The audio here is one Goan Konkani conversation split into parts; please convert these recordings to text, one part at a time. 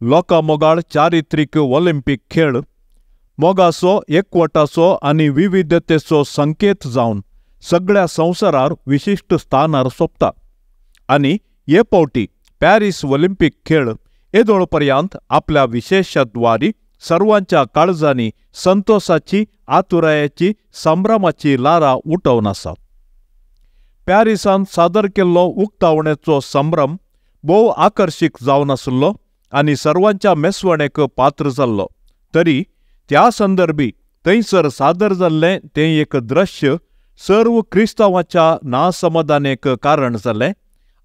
लोकांमोगाळ चारित्रीक ऑलिम्पीक खेळ मोगाचो, एकवटाचो आनी विविधतेचो संकेत जावन सगळ्या संवसारार विशिश्ट स्थानार सोंपता आनी हे फावटी पॅरीस ऑलिम्पीक खेळ येदोळ पर्यंत आपल्या विशेशाद्वारी सर्वांच्या काळजांनी संतोषाची, आतुरायाची, संभ्रमाची लारां उठोवन आसात. पॅरिसान सादर केल्लो उक्तावणेचो संभ्रम भोव आकर्शीक जावन आशिल्लो आनी सर्वांच्या मेसवणेक पात्र जाल्लो. तरी त्या संदर्भी थंयसर सादर जाल्लें तें एक दृश्य सर्व क्रिस्तांवाच्या नासमाधानेक कारण जालें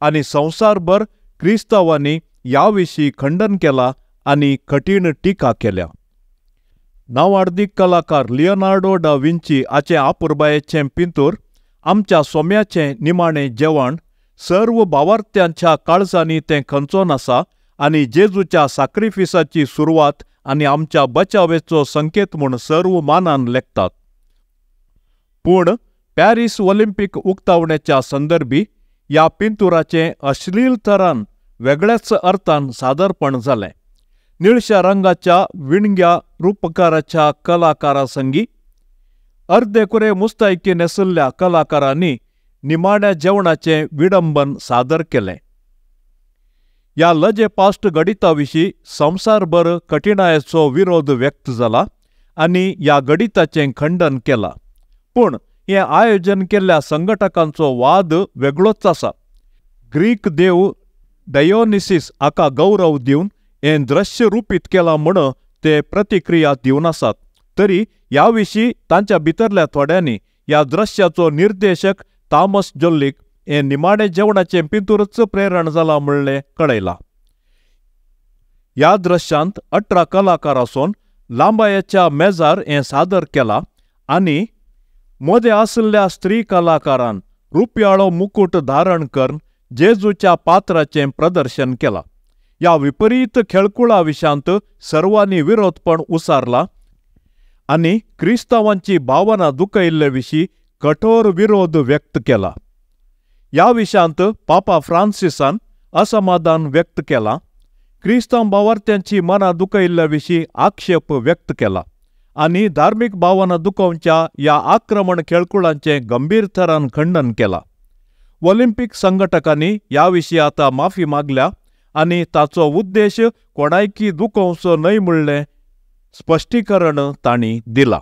आनी संवसारभर क्रिस्तांवांनी ह्या विशीं खंडन केलां आनी कठीण टिका केल्या. नावाडदीक कलाकार लियोनार्डो दा विंची हाचें आपुरबायेचें पिंतूर आमच्या सोम्याचें निमाणें जेवण सर्व भावार्थ्यांच्या काळजांनी तें खंचोन आसा आनी जेजूच्या साक्रिफिसाची सुरवात आनी आमच्या बचावेचो संकेत म्हूण सर्व मानान लेखतात. पूण पॅरीस ऑलिम्पीक उक्तावणेच्या संदर्भी ह्या पिंतुराचें अश्लील तरान वेगळ्याच अर्थान सादरपण जालें. निळश्या रंगाच्या विणग्या रुपकाराच्या कलाकारा संगी अर्देकुरे मुस्तायकी नेसल्ल्या कलाकारांनी निमाण्या जेवणाचें विडंबन सादर केलें. ह्या लजेपास्ट गणिता विशीं संवसारभर कठिणायेचो विरोध व्यक्त जाला आनी ह्या गणिताचें खंडन केलां. पूण हें आयोजन केल्ल्या संघटकांचो वाद वेगळोच आसा. ग्रीक देव डायोनिसिस हाका गौरव दिवन हें दृश्य रुपीत केलां म्हूण ते प्रतिक्रिया दिवन आसात. तरी ह्या विशीं तांच्या भितरल्या थोड्यांनी ह्या दृश्याचो निर्देशक थॉमस जोल्लीक हें निमाणें जेवणाचें पिंतूरच प्रेरण जालां म्हणलें कळयलां. ह्या दृश्यांत 18 कलाकार आसून लांबायेच्या मेजार हें सादर केलां आनी मदें आशिल्ल्या स्त्री कलाकारान रुपयाळो मुकूट धारण करून जेजूच्या पात्राचें प्रदर्शन केलां. ह्या विपरीत खेळकुळा विशांत सर्वांनी विरोधपण उसारला आनी क्रिस्तांवांची भावना दुखयिल्ले विशीं कठोर विरोध व्यक्त केला. ह्या विशांत पापा फ्रांसिसान असमाधान व्यक्त केलां, क्रिस्तांव भावार्थ्यांची मनां दुखयिल्ल्या विशीं आक्षेप व्यक्त केला आनी धार्मीक भावना दुखोवच्या ह्या आक्रमण खेळकुळांचें गंभीर थरान खंडन केलां. ऑलिम्पीक संघटकांनी ह्या विशीं आतां माफी मागल्या आनी ताचो उद्देश कोणायकी दुखोवचो न्हय म्हणलें स्पश्टीकरण तांणी दिलां.